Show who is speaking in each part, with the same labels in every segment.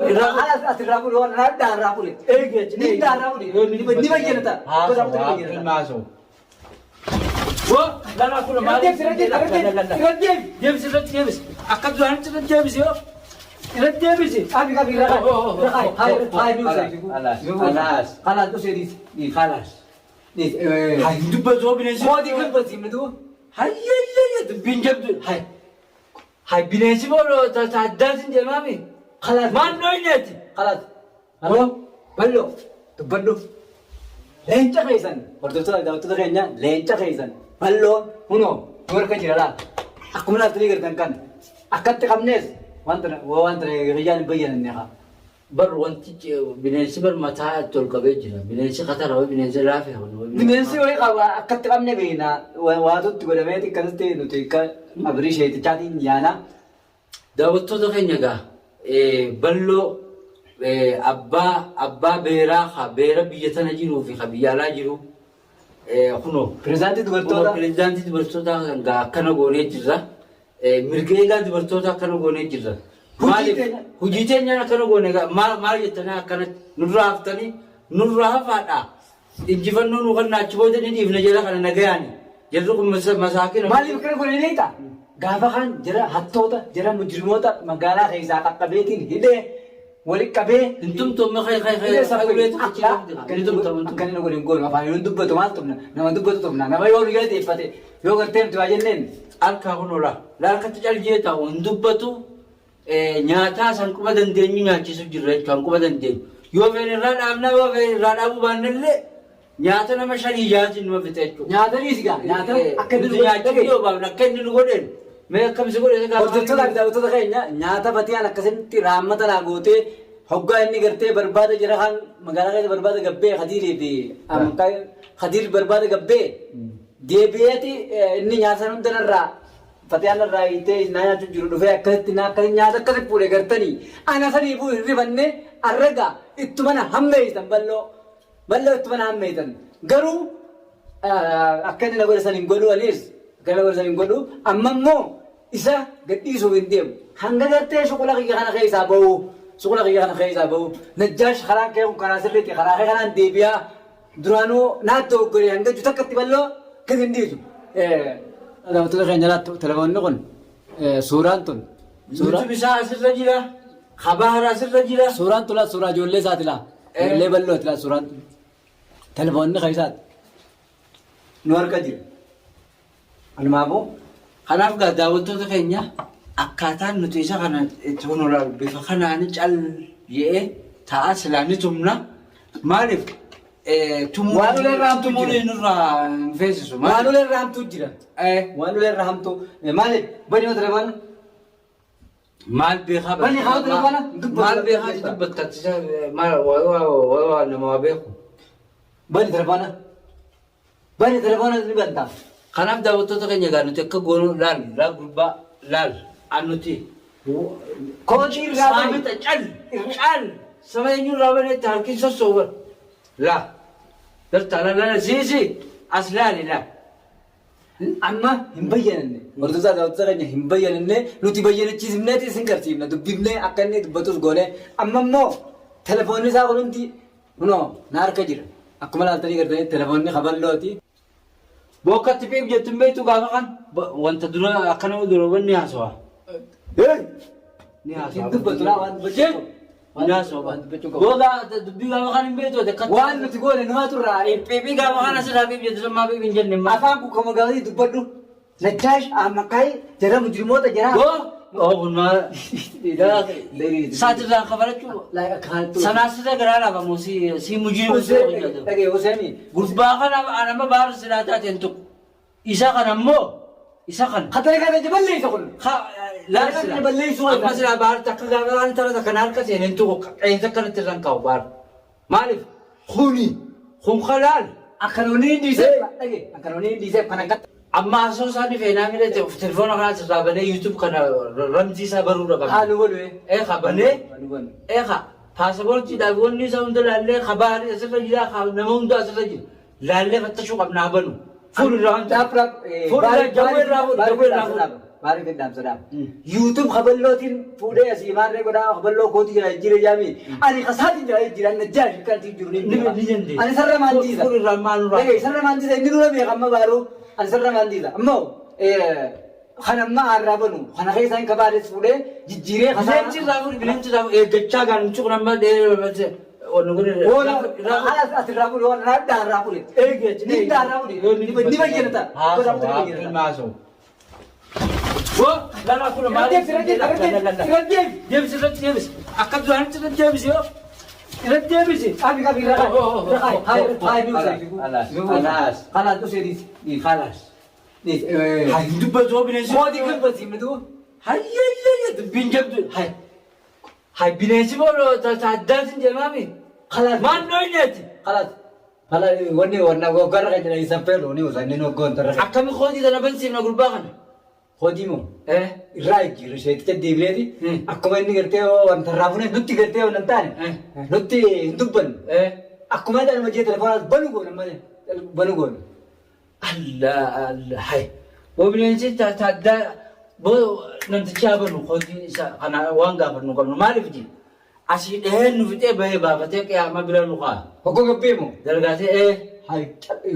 Speaker 1: Irraa
Speaker 2: Haala as irraa fuudhe waan addaa irraa fuudhe.
Speaker 1: Eegi achi.
Speaker 2: Ni irraa fuudhe. Ni bayyanata.
Speaker 1: Haasawu haasawu. Woo lala kun maal?
Speaker 2: Irra deebisi, irra deebisi, irra deebisi.
Speaker 1: Deebisi irratti deebisi. Akka duraanitti irratti deebisi yoo. Irratti deebisi.
Speaker 2: Qabi qabi irra kaa'i. Irra kaa'i. Kaa'i kaa'i ni usa.
Speaker 1: Khalaas.
Speaker 2: Khalaas usee dhiisi.
Speaker 1: Khalaas.
Speaker 2: Dhiisi.
Speaker 1: Hay dubbatu hoo bineensi.
Speaker 2: Koodii kan barsiifne duuba.
Speaker 1: Hayyayya dubbiin jabdu. Hay. Hay bineensi moo addaatiin deemaami?
Speaker 2: Khalaas.
Speaker 1: Maal dhooyneeti?
Speaker 2: Khalaas. Hoo bal'oo dubbadhu. Leenca keessan hordoftoota daawwattoota keenya leenca keessan bal'oon hunoo nu harka jira laata. Akkuma laaftanii gartan kan akkatti qabnees wanta wanta kiyyaan hin bayyananne haa.
Speaker 1: Bar wanti bineensi bar mataa itti ol qabee jira. Bineensi katara wayi bineensi laafee kun.
Speaker 2: Bineensi wayii qaba akkatti qabne beekna waatutti godhameeti akkasitti nuti akka abrii sheetichaatiin yaana.
Speaker 1: Daawwattoota keenya egaa bal'oo abbaa abbaa beeraa ka beera biyya tana jiruu fi ka biyya alaa jiru kunoo.
Speaker 2: Pireezidaantii dubartoota.
Speaker 1: Kunoo pireezidaantii dubartootaa kan gaa akkana goonee jirra. Mirga eegaa dubartoota akkana goonee jirra. Maaliif hojii teenyaan akkana goone maal maal jettanii akkanatti nurraa haftanii nurraa hafaadha. Injifannoo nu kan achi booda ni dhiifna jara kana nagayaani. Jarri kun masaakina.
Speaker 2: Maaliif akkana goone ni beektaa? Gaafa kaan jara hattoota jara mujrimoota magaalaa keessaa qaqqabeetiin hidhee wali qabee.
Speaker 1: Hin tumtu amma kee kee kee
Speaker 2: Hidhee
Speaker 1: uleetu achi
Speaker 2: akka
Speaker 1: ni tumta
Speaker 2: inni akka inni godhe hin goonu afaan yoo dubbatu maal tumna nama dubbatu tumna nama yoo nu jala xeeffate yoo gartee nuti waa jenneen.
Speaker 1: Harkaa kun ola. Harkatti calgee taa'u hin dubbatu. Nyaataa san quba dandeenyu nyaachisu jirra jechuudha. Quba dandeenyu. Yoo feene irraa dhaabnaa yoo feene irraa dhaabuu baannellee nyaata nama shanii jaatiin numa fixa jechuudha.
Speaker 2: Nyaata dhiisi gaa nyaata akka inni
Speaker 1: Nuti
Speaker 2: nu godhe
Speaker 1: nyaachuu yoo baafne akka inni nu godheen mee akkam si godhe gaafa
Speaker 2: Hordoftoota fi daawwattoota keenya nyaata fatiyaan akkasitti raammata naa gootee hoggaa inni gartee barbaada jira kan magaalaa keessa barbaada gabbee Khadiirii fi Khadiir barbaada gabbee deebi'eeti inni nyaata san hunda narraa Fatiyaan narraa hiitee naa nyaachuu jiru dhufee akkasitti naa akkasitti nyaata akkasitti fuudhe gartanii ana saniifuu hin rifanne arragaa ittuma na hammeessan bal'oo bal'oo ittuma na hammeessan garuu akka inni na godhe san hin godhu anis akka inni na godhe san hin godhu amma immoo isa gadhiisuuf hin deemu hanga gartee shuqula kiyya kana keessaa ba'u shuqula kiyya kana keessaa ba'u Najjaash karaan kee kun karaa sirriiti karaa kee kanaan deebi'aa Duraanuu naa dogoggore hanga jiru takkatti bal'oo gad hin dhiisu. Daawwattoota keenya laattu telefoonni kun suuraan tun.
Speaker 1: YouTube isaa asirra jira. Kabaara asirra jira.
Speaker 2: Suuraan tun laa suuraa ijoollee isaati laa. Ijoollee bal'ooti laa suuraan tun. Telefoonni kan isaati. Nu harka jira. Anumaafuu.
Speaker 1: Kanaaf gaa daawwattoota keenya akkaataan nuti isa kana itti hunolaalu bifa kanaan cal jedhee taa'aa silaa ni tumna. Maaliif tumuu
Speaker 2: Waan ulee irraa hamtuu
Speaker 1: tumuun
Speaker 2: jira.
Speaker 1: nurraa hin feesisu.
Speaker 2: Waan ulee irraa hamtuu jira. Waan ulee irraa hamtuu. Maaliif bani yoo telefoona.
Speaker 1: Maal beekaa
Speaker 2: Bani haa telefoona.
Speaker 1: Maal beekaa dubbatta maal waa waa nama waa beeku.
Speaker 2: Bani telefoona. Bani telefoona ni bantaa.
Speaker 1: Kanaaf daawwattoota keenya egaa nuti akka goonu laal laal gurbaa laal an nuti
Speaker 2: Kootii irraa bani.
Speaker 1: Saamita cal cal sama eenyu irraa banetti harki sossoo'u bar laa gartaa laal laal siisi as laali laa.
Speaker 2: Amma hin bayyananne. Hordoftoota daawwattoota keenya hin bayyananne nuti bayyanachiisifneeti isin garsiifna dubbifnee akka inni dubbatus goone amma immoo telefoonni isaa kun hundi Kunoo na harka jira. Akkuma laaltanii gartanii telefoonni kaballooti.
Speaker 1: Bookkatti piip jettu hin beektu gaafa kan wanta dura akkana dura wanni haasawa. Ni haasawa.
Speaker 2: Hin dubbatu laa waan dubbachuu qabu.
Speaker 1: Ni haasawa.
Speaker 2: Waan dubbachuu qabu.
Speaker 1: Booda dubbii gaafa kan hin beektu ati akkatti.
Speaker 2: Waan nuti goone numaatu irraa
Speaker 1: Piipii gaafa kan asirraa piip jettu sun maa piip hin jenne maa.
Speaker 2: Afaan kun kama gaarii dubbadhu. Najjaash Ahmakkaay jara mujrimoota jara.
Speaker 1: Boo. Oo kun maa. Saatirraan kafalachuu. Sanaa sirra garaa laafamu si si mujrimu si hojjetu.
Speaker 2: Dhagee Husseeni.
Speaker 1: Gurbaa kana anama baar silaa taateen tokko. Isa kana immoo isa kana.
Speaker 2: Katara kana balleessa kun.
Speaker 1: Laal
Speaker 2: Kana
Speaker 1: silaa.
Speaker 2: balleessuu
Speaker 1: Amma silaa baar takka gaafa waan tara takka harka seeneen tokko qeensa akkanatti irraan kaa'u baar. Maaliif? Kuni kun kalaal.
Speaker 2: Akka nuuni hin dhiiseef dhage akka nuuni hin dhiiseef kan akka.
Speaker 1: Amma haasoo isaa ni feenaa mire telefoona kanaa sirraa banee YouTube kana ramzii isaa baruu dhaqaba.
Speaker 2: Haa nu godhu.
Speaker 1: Eeka banee
Speaker 2: Haa nu godhu.
Speaker 1: eeka paasapoortiidhaaf wanni isaa hunda laallee ka baharii asirra jira ka nama hunda asirra jira laallee fattashuu qabna haa banu. Fuul irraa hunda.
Speaker 2: Dhaab dhaab.
Speaker 1: Fuul irraa jawwee irraa fuudhu jawwee irraa fuudhu.
Speaker 2: Maaliif hin dhaamsa dhaam? YouTube kaballootiin fuudhee asii maarree godhaa kaballoo kootii jira jira jaami. Ani kasaatiin jira jira najjaash kan jiru ni
Speaker 1: Ni ni dandeessa.
Speaker 2: Ani sarara maandiisa.
Speaker 1: Kun irraa maal nurraa?
Speaker 2: Dhagaye sarara maandiisa inni dura beeka amma baaruu. Ani sarara maandiisa. Ammoo kan amma har'aa banu kana keessa hin kabaades fuudhee jijjiiree
Speaker 1: Bineensi irraa fuudhi bineensi irraa fuudhi eeggachaa gaa namichi kun amma dheeree
Speaker 2: Oola haala asirraa fuudhi waan adda har'aa fuudhi.
Speaker 1: Eeggachi.
Speaker 2: Ni har'aa fuudhi. Ni bayyana ta'a.
Speaker 1: Haasawu haasawu. Woo lala kun maal?
Speaker 2: Irra deebisi irra deebisi irra deebisi.
Speaker 1: Deebisi irratti deebisi. Akka duraanitti irratti deebisi yoo. Irratti deebisi.
Speaker 2: Qabi qabi irra qaayi. Irra qaayi. Hayi hayi ni usa.
Speaker 1: Khalaas.
Speaker 2: Khalaas usee dhiisi.
Speaker 1: Khalaas.
Speaker 2: Dhiisi.
Speaker 1: Hay dubbatu hoo bineensi.
Speaker 2: Kooti dubbati mitu.
Speaker 1: Hayyayya dubbiin jabdu. Hay. Hay bineensi moo taaddaatiin deemaami.
Speaker 2: Khalaas.
Speaker 1: Maal dhooyneeti?
Speaker 2: Khalaas. Khalaas wanni wanna waggarra kan jedhan isa feelu ni usa inni waggoon tarra.
Speaker 1: Akkami kooti tana bansiifna gurbaa kana?
Speaker 2: Kooti moo
Speaker 1: Eh.
Speaker 2: irraa jijjiirra sheeticha deebileeti. Akkuma inni gartee wanta irraa fuune nutti gartee waan hin taane nutti hin dubbanne.
Speaker 1: Eh.
Speaker 2: Akkuma inni anuma jee telefoonaa banu goona malee banu goona.
Speaker 1: Allah Allah hay. Boo bineensi taaddaa boo namtichi haa banu kooti isa kana waan gaafannu qabnu maaliif ji? Asii dhahee nu fixee bahee baafatee qiyaamaa bira nu kaa.
Speaker 2: Hoggoo gabbee moo?
Speaker 1: Dalgaatee ee.
Speaker 2: Hay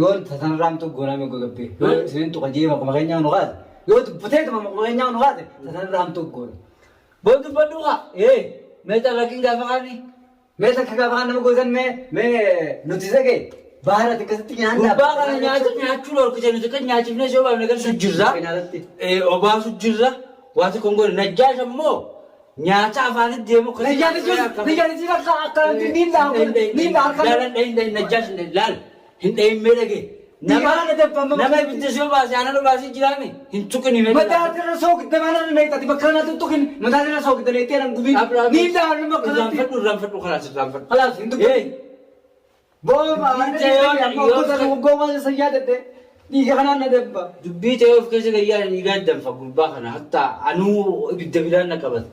Speaker 2: yoo tasanirraa hamtu goonaa mee hoggoo gabbee. Yoo isiniin tuqa jee maquma keenyaa nu kaase. Yoo dubbatee tuma maquma keenyaa nu kaase tasanirraa hamtu goona.
Speaker 1: Boo dubbadhu kaa.
Speaker 2: Ee
Speaker 1: Mee xalaqiin gaafa kaanii.
Speaker 2: mee takka gaafa kan nama goosan mee mee nuti sagee baara akkasitti nyaanna.
Speaker 1: Gurbaa kana nyaata nyaachuu dhorkite nuti kan nyaachifnee soo baafne galchu jirra.
Speaker 2: Nyaatatti.
Speaker 1: Obaasu jirra. Waa tokko hin goone. Najjaash ammoo nyaata afaanitti deemu
Speaker 2: Najjaashiin akka akkanatti niin dhaha niin dhaha harka.
Speaker 1: Laalan dhahin dhahin najjaash hin dhahin laal hin dhahin mee dhage. Nama
Speaker 2: Dhiigaa dabba
Speaker 1: nama ibidda soo baase aanan obaasii jiraame hin tuqini mee.
Speaker 2: Mataa irra soogidda maal irra neeqxati bakka kanatti tuqin mataa irra soogidda neeqxee nan gubiin niin dhaha nama akkanatti.
Speaker 1: Irraanfadhu irraanfadhu kalaas irraanfadhu.
Speaker 2: Kalaas hin dubbatin. Dhiiga kanaan na dabba.
Speaker 1: Dubbii ta'ee of keessa gayyaa dhiigaa danfa gurbaa kana hatta anuu ibidda biraan na qabata.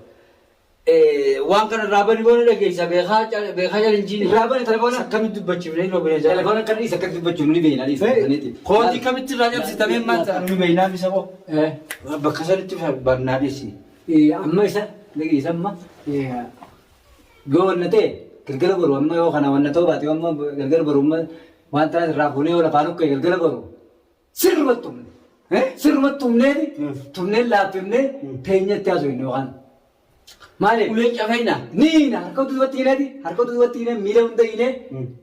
Speaker 1: Waan kana irraa bani boona dhageessa beekaa beekaa jalinjiin.
Speaker 2: Irraa bani telefoona.
Speaker 1: Akkamitti dubbachiifnee yeroo bineensa.
Speaker 2: Telefoona kan dhiisa akkatti dubbachuun ni beekna dhiisa.
Speaker 1: Kootii kamitti irraa cabsitamee maal ta'a nu beeknaa bisa koo. Bakka sanitti barnaa dhiisi.
Speaker 2: Amma isa dhageessa amma yoo wanna ta'e galgala boru amma yoo kana wanna ta'uu baate amma galgala boru amma waan tanas irraa fuunee yoo lafaan ukkee galgala boru sirrumatti tumne. Sirrumatti tumneeti tumnee laaffifnee teenyatti haasofne yookaan. Maaliif?
Speaker 1: Uleen cafeena.
Speaker 2: Niin harka duubatti hineeti harka duubatti hinee miila hunda hinee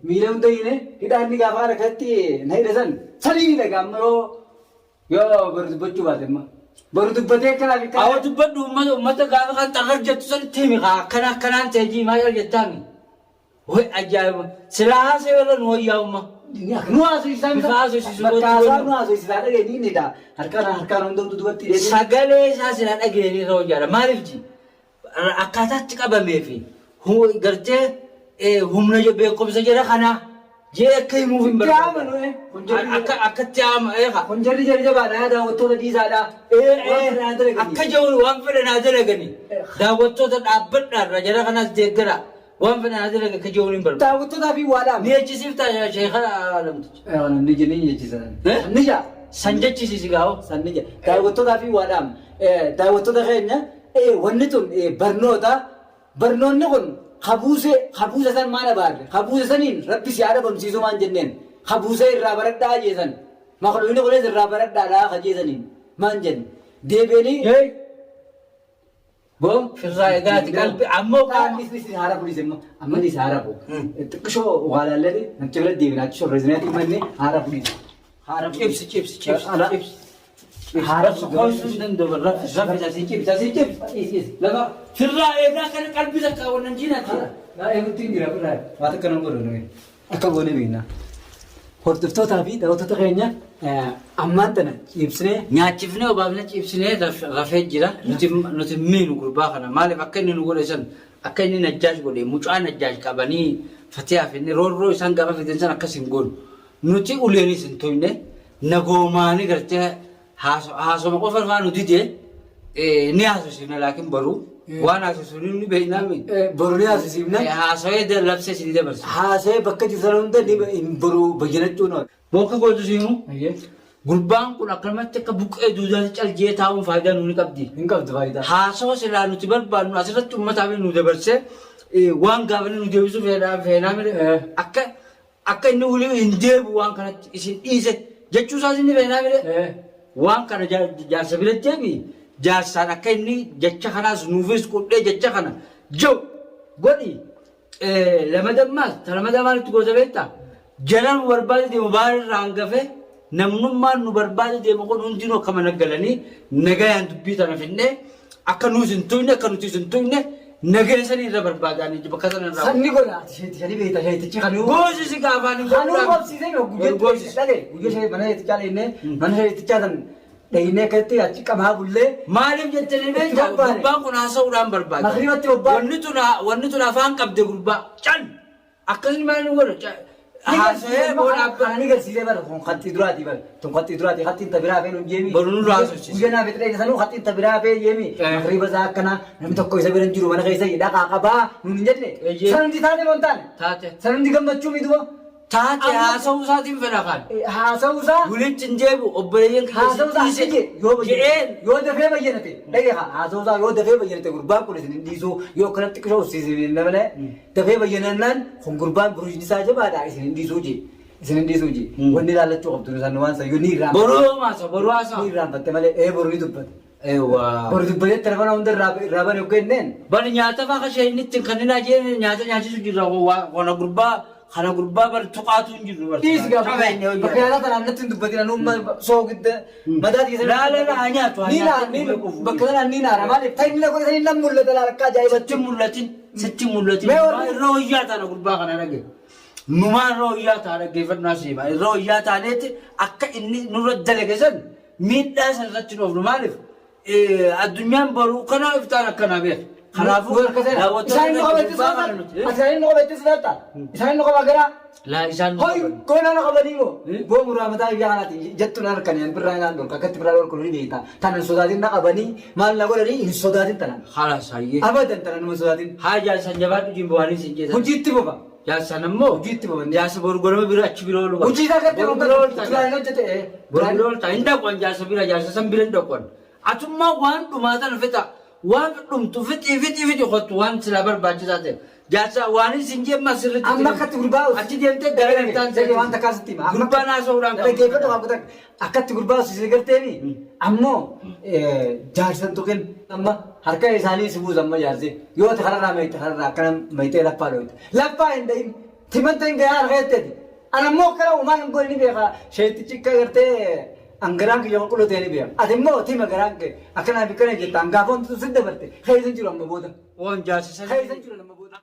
Speaker 2: miila hunda hinee hidhaan inni gaafa harkatti na hidhe san sanii ni dhagaa amma yoo yoo boru dubbachuu baate amma boru dubbatee kanaaf
Speaker 1: Awwa dubbadhu uummata uummata gaafa kan xarrar jettu sanitti himi kaa akkana akkanaan ta'e jii maal jettaami. Way ajaa'iba silaa haasa'e irra nu wayyaa umma.
Speaker 2: Nu haasofsiisaa
Speaker 1: Bifa haasofsiisu
Speaker 2: bakka
Speaker 1: gochuu
Speaker 2: haasaa
Speaker 1: godhu.
Speaker 2: nu haasofsiisaa dhagee ni ni dha harkaan harkaan hunda duubatti hidhee
Speaker 1: Sagalee isaa silaa dhageenye irra wayyaadha. Maaliif ji akkaataatti qabamee fi gartee humna beekumsa jara kanaa jee akka himuuf hin
Speaker 2: Itti amanu, eh. Kun jarri-
Speaker 1: Akka akkatti ama eega.
Speaker 2: kun jarri jarri jabaadha daawwattoota dhiisaadha. Waan fedhan haa
Speaker 1: Akka jiru waan fedhan haa dalagani. Daawwattoota dhaabbadhaarra jara kanaas deeggara. Waan fedhan haa dalagan akka jiru hin barbaadu.
Speaker 2: Daawwattootaa fi waadhaaf.
Speaker 1: Ni jechisiiftaa sheekha lamticha.
Speaker 2: Ni jenni jechisan.
Speaker 1: Eh?
Speaker 2: Ni jaa.
Speaker 1: San jechisiisi gaa'o.
Speaker 2: Sanni jedha. Daawwattootaa fi waadhaam. Daawwattoota keenya wanni tun barnoota. Barnoonni kun kabuuse kabuuse san maal abaarre? Kabuuse saniin rabbi si haa dhabamsiisu maan jenneen? Kabuuse irraa baradhaa jeesan. Makluuni kunis irraa baradhaadhaa kajeesaniin maan jenne? Deebi'anii boo
Speaker 1: Firraa egaati qalbi ammoo
Speaker 2: Qaamni is haara fuudhise immoo amma ni haara fuudhu. Xiqqishoo waalaallee namicha bira deebina achi shorreessinee manni haara fuudhise. Haara fuudhise.
Speaker 1: Cibsi cibsi cibsi
Speaker 2: Ala.
Speaker 1: cibsi.
Speaker 2: Haara
Speaker 1: Qoosuu hin danda'u raffi raffi asii cibsi asii cibsi.
Speaker 2: Lama.
Speaker 1: Firraa eegaa kana qalbii takka wannan jiinati.
Speaker 2: Naa eeguutti hin jira firraa. Waa takka nan godhu nuyi. Akka goone beekna. Hordoftootaa fi daawwattoota keenya ammaan tana cibsinee
Speaker 1: Nyaachifnee obaafnee cibsinee rafee jira. Nuti nuti miinu gurbaa kana maaliif akka inni nu godhe san akka inni najjaash godhe mucaa najjaash qabanii fatihaaf inni roorroo isaan gaafa fidan san akkas hin goonu. Nuti uleenis hin toyne nagoomaanii gartee haasoma qofa irraa nu dide ni haasofsiifna laakiin baruu waan haasofsiifnu ni beeknaami.
Speaker 2: boru ni haasofsiifna.
Speaker 1: Haasawee labsee isin dabarsa.
Speaker 2: Haasawee bakka jirtan hunda ni boru bayyanachuun oola.
Speaker 1: Bokka gootu siimu. Gurbaan kun akkanumatti akka buqqee duudaatti caljee taa'uun faayidaa nuuni qabdi.
Speaker 2: Hin qabdu faayidaa.
Speaker 1: Haasawa silaa nuti barbaadnu asirratti uummataaf nu dabarsee waan gaafanne nu deebisuu feenaa mire akka akka inni wulii hin deebu waan kanatti isin dhiise jechuu isaas inni feenaa mire waan kana jaarsa bira deebi jaarsaan akka inni jecha kanaas nuufis qudhee jecha kana jau godhi lama dammaas ta lama dammaan itti goota beektaa jala nu barbaade deemu baarirraa hangafee namnummaan nu barbaade deemu kun hundinuu akka mana galanii nagayaan dubbii tana finnee akka nuus hin tuyne akka nutis hin tuyne nagaya sanii irra barbaadanii bakka sana irraa.
Speaker 2: Sanni godha ati sheeticha ni beekta sheetichi kanuu.
Speaker 1: Goosisi gaafaan hin
Speaker 2: Kanuu qobsiisee guyyaa
Speaker 1: Goosisi.
Speaker 2: dhage guyyaa shee mana sheetichaa dhahinee mana sheetichaa san dhahinee akkatti achi qamaa bullee
Speaker 1: Maaliif jettanii beektaa
Speaker 2: Itti
Speaker 1: gurbaan kun haasa'uudhaan barbaada.
Speaker 2: Magriibatti bobba'an.
Speaker 1: Wanni tun afaan qabde gurbaa cal akkasni maal nu godha haasa'ee booda abbaan.
Speaker 2: Ani garsiisee bara kun qaxxii duraatii bara tun qaxxii duraatii qaxxiin ta biraa feen jeemi.
Speaker 1: Boru nurraa haasofsiisa.
Speaker 2: Guyyaa naa fixee sanuu qaxxiin ta biraa feen jeemi. Magriiba isaa akkana namni tokko isa bira hin jiru mana keessa dhaqaa qabaa nuun hin jenne.
Speaker 1: Eeyyee.
Speaker 2: San hundi taate moo hin taane?
Speaker 1: Taate.
Speaker 2: San hundi gammachuu miidhuba.
Speaker 1: Taate haasa'uu isaatiin fedha kan.
Speaker 2: Haasa'uu isaa
Speaker 1: Walitti hin deebi'u obboleeyyan
Speaker 2: haasa'uu isaa
Speaker 1: dhiise
Speaker 2: asii yoo
Speaker 1: jedheen
Speaker 2: yoo dafee bayyanate dhagee haasa'uu isaa yoo dafee bayyanate gurbaan kun isin hin dhiisu yoo akkanatti xiqqishoo uffisiisin malee dafee bayyanannaan kun gurbaan burujni isaa jabaadha isin hin dhiisuu jee isin hin dhiisuu jee wanni ilaallachuu qabdu san waan san yoo ni irraan
Speaker 1: boruu maasa boruu haasa'a.
Speaker 2: ni irraanfatte malee ee boru ni dubbate
Speaker 1: Eewwaa.
Speaker 2: boru dubbatee telefoona hunda irraa bane yookaan jenneen
Speaker 1: Bani nyaata fa'aa kashee inni ittiin kanneen ajeen nyaata nyaachisu jirra kana gurbaa kana gurbaa bar tuqaatu hin jiru.
Speaker 2: Dhiisi gaafa bakka yaalaa tanaan natti hin dubbatin anuu soogidda mataa dhiisa.
Speaker 1: Laala laa haa nyaatu, haa
Speaker 2: Ni
Speaker 1: nyaatu,
Speaker 2: ni
Speaker 1: ni quufu.
Speaker 2: bakka tanaan ni naara maaliif ta'in na godhe ta'in nan mul'ata laala akka ajaa'ibatti.
Speaker 1: Sitti mul'atin sitti mul'atin
Speaker 2: Mee warri-
Speaker 1: irra wayyaa taana gurbaa kana dhage. Numaa irra wayyaa taana dhaggeeffadhu naa siima irra wayyaa taaneetti akka inni nurra dalage san miidhaa san irratti nu oofnu maaliif addunyaan boruu kanaa iftaan akkanaa beeka. Kanaafuu
Speaker 2: Isaan nu qabatte
Speaker 1: gurbaa kana nuti.
Speaker 2: Isaan nu qabatte sodaata. Isaan nu qaba gara.
Speaker 1: Laa isaan nu
Speaker 2: Hoy
Speaker 1: qaban.
Speaker 2: goona na qabanii moo. Boo muraa mataa biyya kanaati jettu na harkani an birraa naan dhorka akkatti birraa dhorku ni beekta. Tanan sodaatin na qabanii maal na godhanii hin sodaatin tanan.
Speaker 1: Halas hayyee.
Speaker 2: Abadan tanan numa sodaatin.
Speaker 1: Haa jaarsan jabaadhu jimbowaanii sin jeesan.
Speaker 2: Hojiitti boba.
Speaker 1: Jaarsan ammoo
Speaker 2: Hojiitti bobanne.
Speaker 1: jaarsa boru gorama bira achi bira oolu.
Speaker 2: Hojii isaa gartee
Speaker 1: Boru bira oolu
Speaker 2: duraan hojjete.
Speaker 1: Boru bira oolu ta'a. Hin dhaqwan jaarsa bira jaarsa san bira hin dhaqwan. Atummaa waan dhumaa tana fixa. Waan dhumtu fixii fixii fixii kottu waan silaa barbaachisaa ta'e. Jaarsa waan isin jeemma sirriitti.
Speaker 2: Amma akkatti gurbaa
Speaker 1: Achi deemtee gara
Speaker 2: Dhage waan takkaa sitti hima.
Speaker 1: Gurbaan haasa'uudhaan qabu.
Speaker 2: Dhaggeeffadhu waan kutaa akkatti gurbaa uffisee garteemi ammoo jaarsan tuqin amma harka isaanii si buusa amma jaarsi yoo ati kararraa mayte kararraa akkana maytee laffaa dhooyte laffaa hin dhayin timanta hin gahaa harka jetteeti. Ana immoo akkana uumaan hin godhe ni beeka sheetichi akka gartee angaraan kiyya qulqulluu ta'e ni beeka. Ati immoo tima garaan kee akkanaa fi akkana jetta angaafa wanti sun dabarte keessa hin jiru amma booda.
Speaker 1: Waan jaarsa san.
Speaker 2: Keessa hin jiru amma booda.